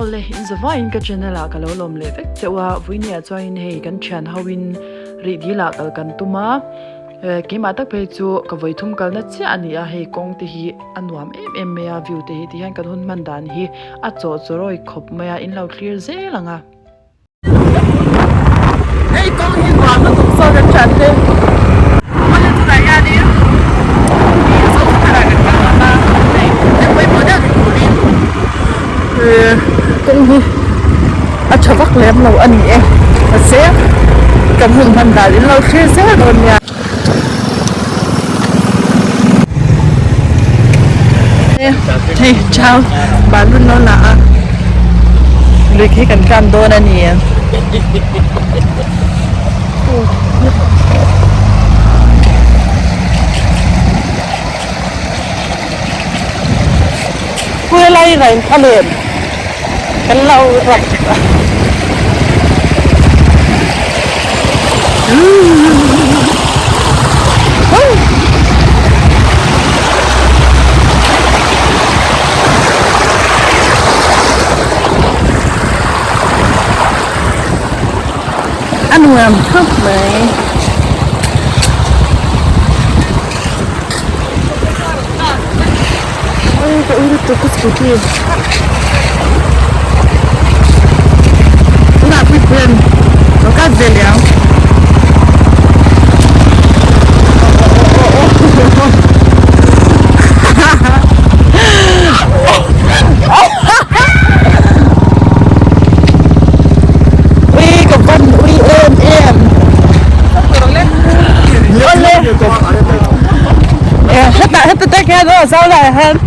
Awle, in zavaiin ka channel ah ka lo lawm leh vek cheuh a, Vuinia chuanin hei kan thian ho in rih dil ah kal kan tum a, keimah tak phei chu ka vawi thum kalna chiah a ni a, hei kawng te hi a nuam em em mai a, view te hi tihian kan hun hman dan hi a chawh chawrawi khawp mai a, in lo thlir zel ang a. Hei kawng hi nuam lutuk saw kan thian te. Awle tunah hianin ih Zokhawthar ah kan kal dawn a, hei thil pawimawh deuh ni turin ih kawng hi a tha vak lem lo a ni e mahse kan hun hman dan in lo thlir zel dawn nia. Hei chau balloon lo la a lui khi kan tlan dawn a ni. Pui lai rain thla lem kan lo rap. A nuam khawp mai. Oi ka ui lutuk ka scooty. Tunah pui pui an lo kat ve leh ang. Ui ka van ui em em. Awle. Hetah heta tak hian aw zau laiah hian.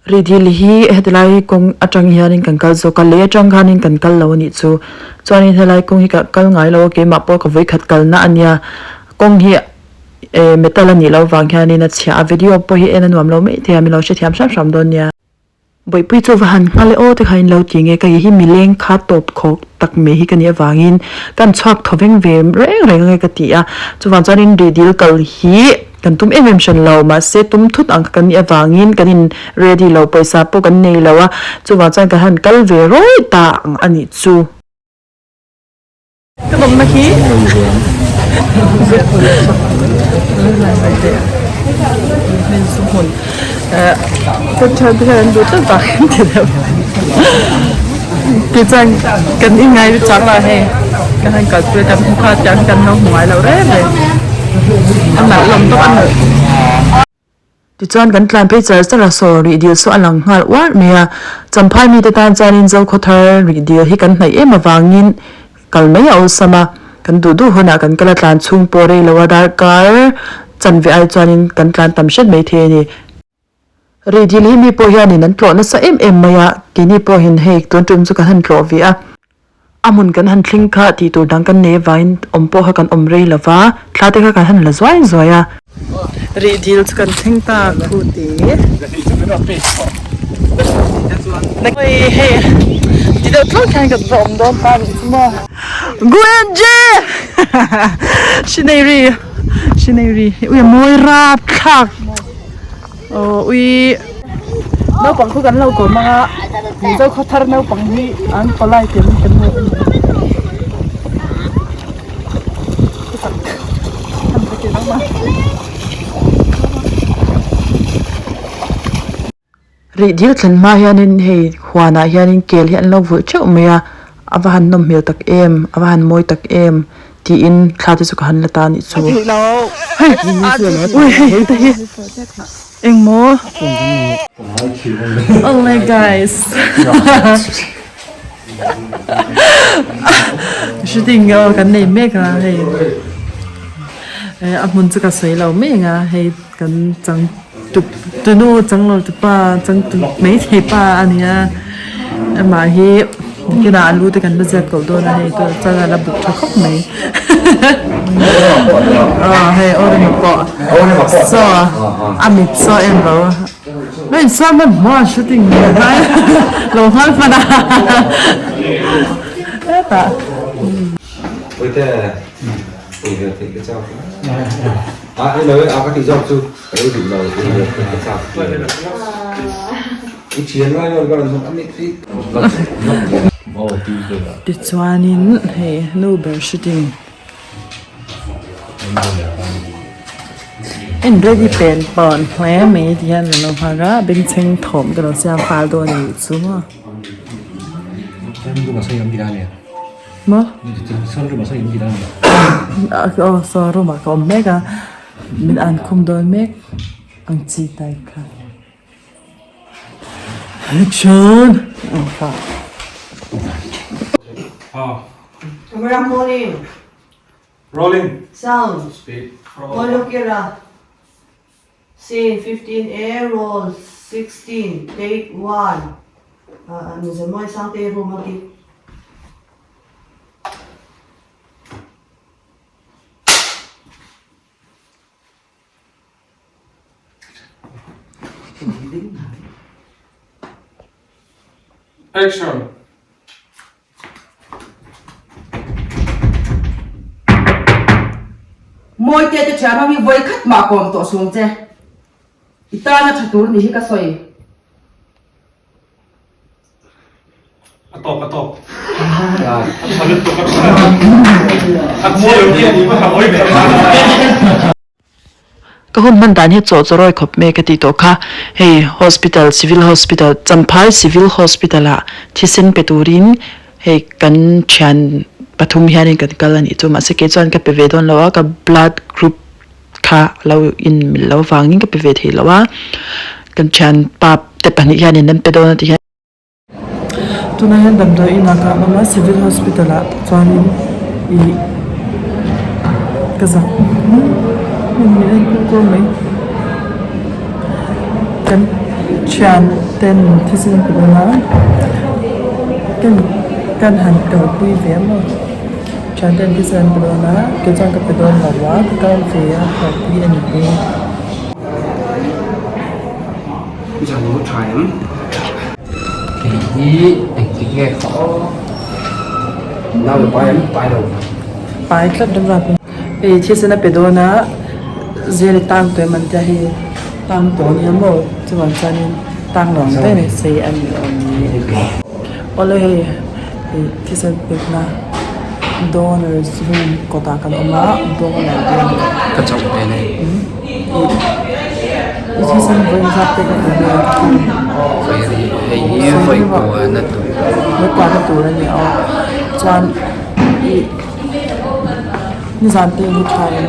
Ridil hi hetilai kawng atang hianin kan kal zawk a, lei atang khanin kan kal lo a nih chu. Chuanin helai kawng hi ka kal ngai lo a, keimah pawh ka vawikhat kalna a nia. Kawng hi metal a nih loh vang hianin a chhia a, video pawh hi en a nuam lo maithei a, min lo hrethiam hram hram dawn nia. Bawihpui chu va han nghal e aw te kha in lo ti nge ka hi mileng kha tawp khawk tak mai hi ka nih avangin kan chhuak thaw veng ve reng reng ange ka ti a, chuvang chuanin rihdil kal hi kan tum em em hran lo mahse tum thut ang kha kan nih avangin kan in ready lo pawisa pawh kan nei lo a, chuvang chuan kan han kal ve rawi ta ang a nih chu. Ka nawmna khi ka thian te hian an duh tlat vang hian ti deuh tichuan kan inngai te chang lah hei ka han kalpui a kan hmu kha tiang hi kan lo hmu ngai lo reng reng a nalh lawm tawp a nalh. Tichuan kan tlan phei char char a, saw rih dil saw a lang nghal uar mai a. Champhai mite tan chuanin Zokhawthar rih dil hi kan hnaih em avangin kal mai a awlsam a, kan duh duh hunah kan kal a tlan chhung pawh rei lo a, darkar chanve ai chuanin kan tlan tam hret mai thei a ni. Rih dil hi mi pawh hianin an tlawh nasa em em mai a, keini pawhin hei tun tum chu kan han tlawh ve a. A hmun kan han thleng kha tih tur dang kan nei avangin awm pawh kha kan awm rei lo va, thla te kha kan han la zuai zuai a. Rih dil chu kan thleng ta khu te. Oi hei ti deuh tlawk hian kan va awm dawn ta nih chu maw. Guenje! Scenery scenery ui a mawi rap thlak. Aw ui naupang khu kan lo kawm ang a Mizo khaw thar naupang hi an polite in kan hmu Rih dil thlen hma hianin hei huanah hianin kel hi an lo vulh theuh mai a. A va han nawm hmel tak em, a va han mawi tak em tiin thla te chu ka han la ta a nih chu. Hei ui hei te hi engmaw Oh my guys shooting aw kan nei mek a hei a hmun chu ka sawi lo mek a hei kan chang tu tunu changlo tupa changtu maithei pa a ni a amah hi kinah a lu te kan la ziat koh dawn a hei tuna chuan a la buk tha khawp mai aw hei aw rema pawh saw a mit saw em lo a insuam hmanhmawh a shooting lo nghal hman a hetah. A hello a ka tih zawk chu ka lo duh lo ka chak. Tichuanin hei nu ber shooting en ready pen pawn hle mai ti hian kan lo nghak a bengchheng thawm ka lo siam fal dawn a nih chu maw. Maw? Aw saw room ah ka awm mek a min an khum dawn mek ang chi type kha. Action! Camera rolling. Rolling. Sound. Speed. Molokira. Scene 15 A roll 16 take 1. Uh, Nuzamoi Sangte room ati. Action! Mawite te thian ho hi vawi khat mah kawm tawh sung che. I tana tha tur ni hi ka sawi. A tawk a tawk. A tha lutuk a tha. A mawi lo hi a ni maw a mawi ve. Ka hun hman dan hi chaw chawrawi khawp mai ka tih tawh kha. Hei hospital civil hospital Champhai civil hospital ah thisen pe turin hei kan thian pathum hianin kan kal a nih chu mahse kei chuan ka pe ve dawn lo a ka blood group kha a lo in mil lo vangin ka pe ve thei lo a kan thian pa te pahnih hianin an pe dawn a ti hian. Tunah hian damdawi inah ka awm a civil hospital ah chuanin ih ka zak min en kur kur mai kan thian ten thisen an pe dawn a kan kan han kalpui ve a maw thian ten thisen an pe dawn a kei chuan ka pe dawn lo a ka kal ve a kalpui a ni e. Kei hi engtik nge kha aw nau i pai em pai lo. Pai tlat ram rap in. Hei thisen a pe dawn a zel i tang tawh em an tia hei tang tawh ania maw chuvang chuanin tang lo ang daih mai sei a ni awm ni. Awle hei thisen pekna donors room kawtah kan awm a donor te Ka chauh hmel e. I thisen vawi zat te ka hmu ve a Hei hi vawi kuahna tur. Vawi kuahna tur a ni a chuan ih nizan te hi tha em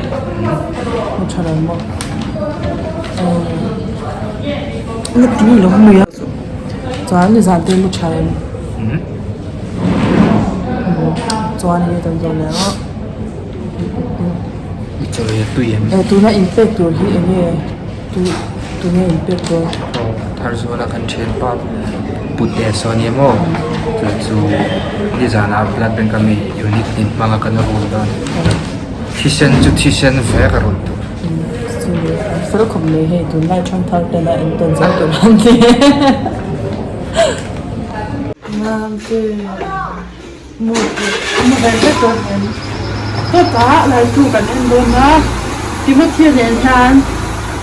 ni tha lo maw na tui lo mai a chuan nizan te hi tha em chuan hei kan zawh leh a. Eh tuna in pek tur hi eng nge tu tunge in pek dawn? Aw Tharzuala kan thianpa Pute saw ania maw chu chu nizanah blood bank a mi unit tin hmanga kan rul dawn thisen chu thisen vek a rawn tur. Chu fel khawp mai hei tunlai thangthar tena entawn zel tur an ni. Chutah Laitu kan en dawn a, Timothy nen hian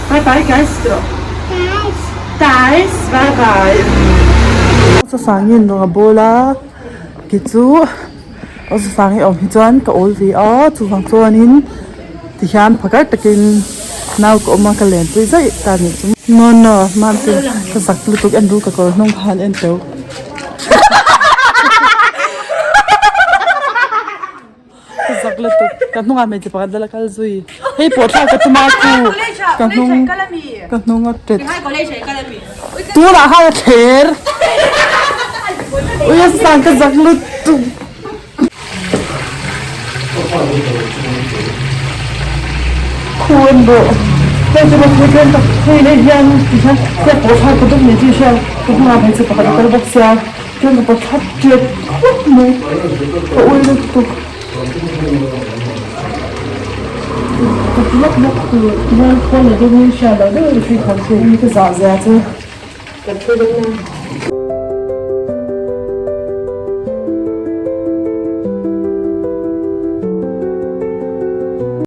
bye bye guys ti rawh. Guys bye bye. Sasangin rawng a bawl a, kei chu aw Sasangi awm hi chuan ka awl ve a, chuvang chuanin tihian phakar takin nau ka awm a ka lenpui zaih ta a nih chu. No no mahse ka zak lutuk en ru ka kawr hnung khan en teuh. Ka zak lutuk ka hnungah hmeichhe pakhat la kal zui hei pawh thlak ka tum a khu ka hnung ka hnung a tet tunah khan a thler ui a sang ka zak lutuk. Khu en rawh hei chu hei hian ka hei leh hian ti hian hei pawh thlak ka duh mai tih hria ka hnungah hmeichhe pakhat a kal bawk sia chuan ka pawh thlak ṭep khawp mai ka ui lutuk ka ti lawk lawk tur ti hian khawl leh deuh in hria loh deuh in hri khan chu ka zah zia chu.